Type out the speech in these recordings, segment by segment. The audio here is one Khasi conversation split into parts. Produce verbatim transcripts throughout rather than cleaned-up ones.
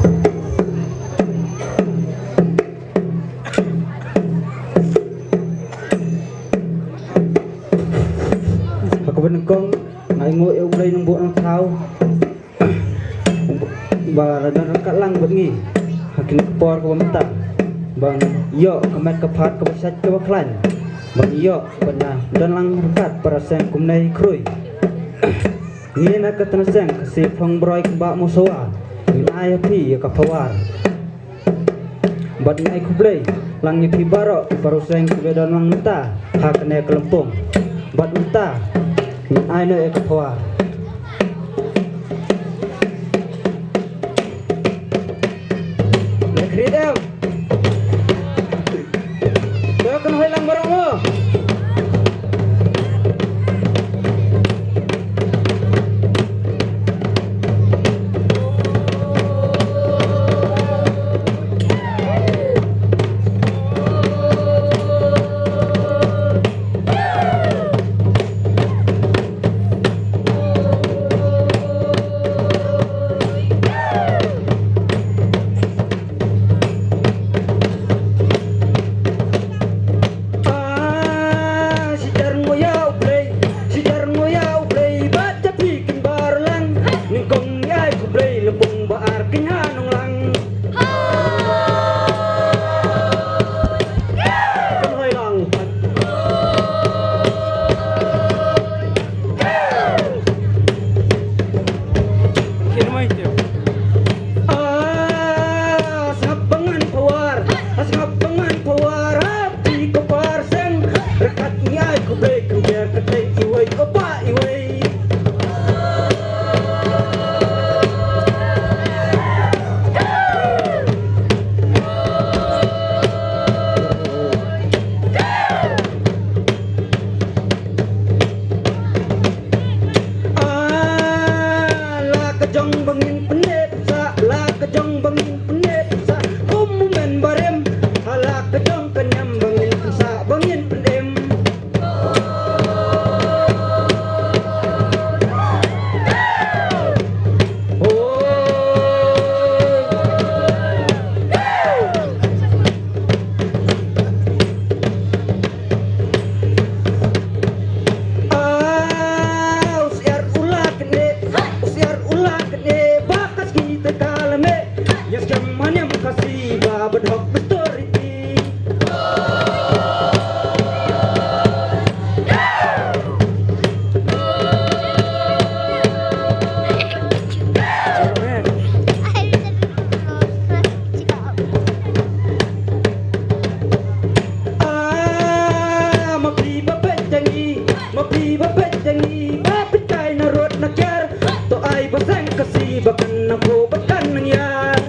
Ha kaba nyngkong, nga ainguh ïa U Blei Nongbuh Nongthaw ba la don ryngkat lang bad ngi ha kine ki por kaba mynta, ban ïoh ka met ka phad kaba shait kaba khlaiñ, ban ïoh ban ïa don lang ryngkat para seng kumne khrui. Ngi na ka tnat seng Khasi Phlong Broi Kynbah Mawsawa, ngin ai ha phi ïa ka power. Bad ngi ai khublei lang ïa phi baroh ki para seng kiba don lang mynta ha kane ka lympung. Bad mynta ngin ai noh ïa ka power. Leh khriat em. To kynhoi lang baroh mo. Ah, shi jar nguh ïa U Blei, shi jar nguh ïa U Blei, bad ïa phi kin baroh lang. Nyngkong ngi ai khublei lympung ba ar kin ha nong lang. Kynhoi lang. Ah, sngap ba ngan power, ah, sngap ba ngan power, ah, phi ko para seng. Ryngkat ngi ai khublei kumjuh ka tei iwei ko pa iwei. Ah, la ka jong ba ngin pyndep sa, la ka jong ba ngin pyndep sa. Kum u men barim, ha la ka jong ka niam ba ngin pynsa, ba ngin pyndem. Ah, u siar u la kane, u siar u la kane, ba ka sngi te ka la meh. Ïa skhem ha niam Khasi ba badhok ba stor iti. Ah, ma phi ba peit ïa ngi, ma phi ba peit ïa ngi, ba peit kai na rud na kiar. To ai ba seng Khasi ba kan nang khuh ba kan nang ïar.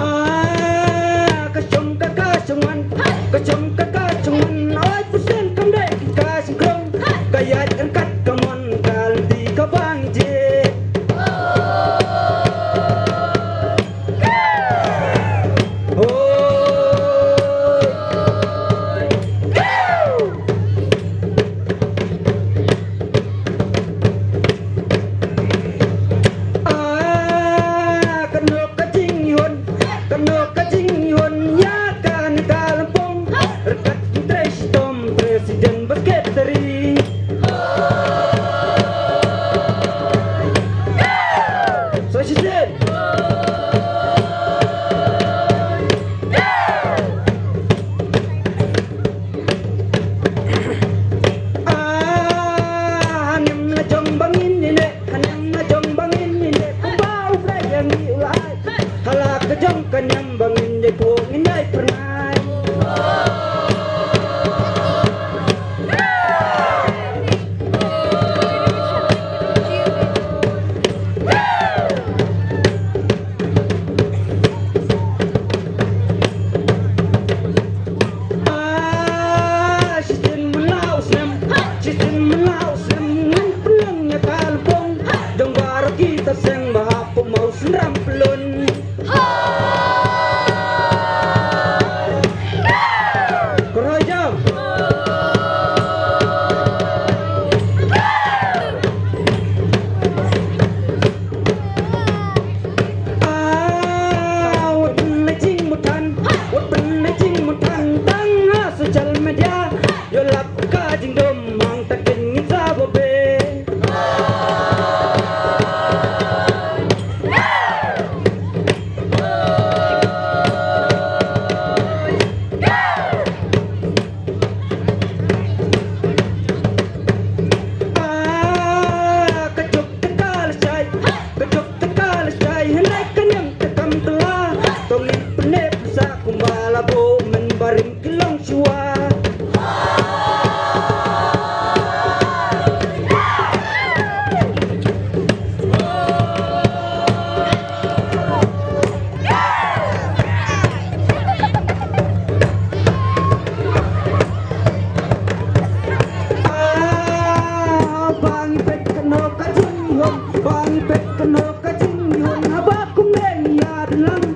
Ah, ka shong ka ka shong man, ka shong ka ka shong man, oi, pusen kam dei ka shong krong, ka ïaid ryngkat ka mon ka lynti ka bang je. Ah, kano ka jinghun, kano ka jinghun ïa kane ka lympung. Ryngkat ki trei shitom, president bad secretary. Sa shisien. Ah, ha niam la jong ba ngin ïaleh, ha niam la jong ba ngin ïaleh. Kumba U Blei ïa ngi u la ai. Ha la ka jong ka niam ba ngin ïai phuh ngin ïai phyrnai. Ah, shisien mynta u snem, shisien mynta u snem, ngan pynlong ïa ka lympung. Jong baroh kita seng ba hapoh Mawsynram Pyllun. Koroijaw. Ah, wat pynleit jingmut than, wat pynleit jingmut than tang ha social media. Ïoh lap ka jingdum hangta kin ngin sa ba be. Ah, ka juk te ka lashai, ka juk te ka lashai, hynrei ka niam te kam kylla. To ngin pyneh pynsa kumba la buh mynba rim ki long shuwa. Ah, ba ngi peit kano ka jinghun, ba ngi peit kano ka jinghun, haba kumne ngi ïadon lang,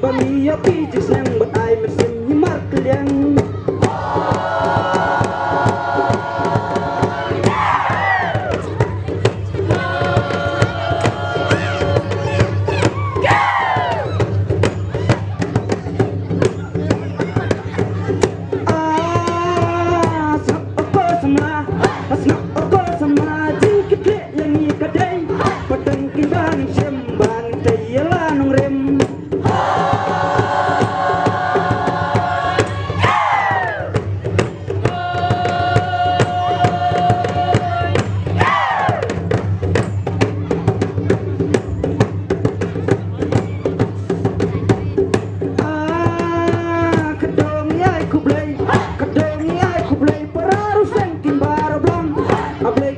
ba ngi ïoh ki jingsneng bad ai mynsiem ngi markylliang. Ah, sngap o ko samla, sngap o ko samla, jingkitkhlieh ïa ngi ka dei, pateng ki ba ngin shim, ba ngin tei ïa la nongrim. Ah, ka dong ïai khublei, ka dong ïai khublei, para ruh seng kin bar blang. A Blei